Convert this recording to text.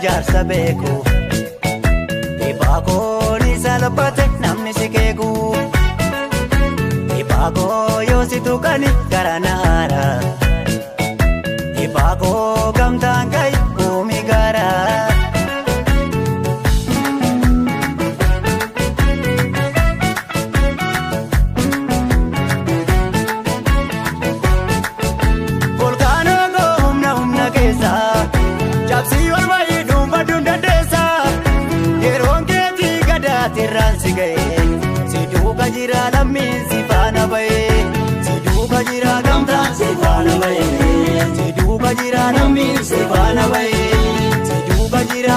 Jaarsa beeku. Dhibbaa koo ni salphate namni si keeku. Dhibbaa koo yoo si tuqani gara naara. Dhibbaa koo gamtaan gahi uumi gara. Volkaanoo koo humna humna keessa. Cabsii ol baay'ee dhuunfadhuun dandeessa. Yeroon keetii gadaatirraan si ga'e. Si duuka jira lammiin si faana ba'e. Si duuka jira gamtaan si faana ba'e. Si duuka jira lammiin si faana ba'e.